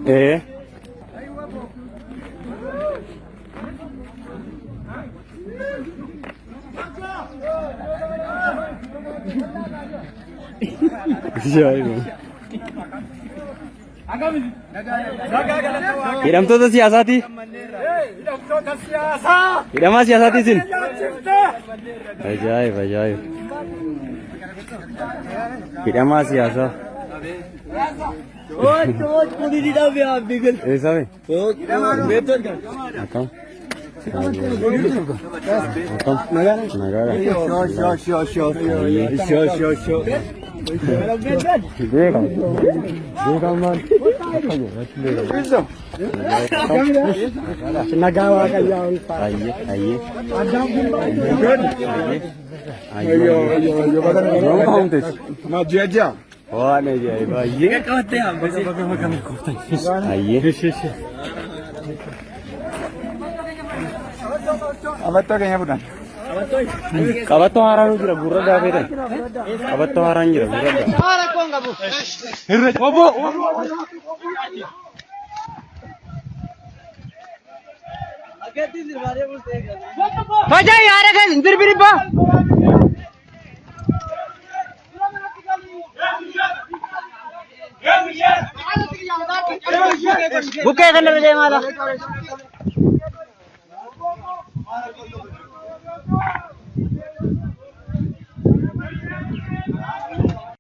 Ee. Ajaa'iba. Hidhamtoota siyaasaati. Hidhamaa siyaasaati isin. Ajaa'iba ajaa'iba. Hidhamaa siyaasaa. Eessa be? Akkam? Akkam? Nagaadha. Beekam. Beekam maal? Nagaa Waaqayyaa ulfaata. Ayyee ayyee. Ayyee. Yoom ka'umtes? Ji'a. Waan ajaa'iba ayyee. Ayyee. Qabattoo keenya fudhan. Qabattoo haaraan jira gurra gaafee ta'e. Qabattoo haaraan jira gurra gaafee. Fajaa yaada keessa hin dirbiribba. Bukkee kanarra deemaa lafa.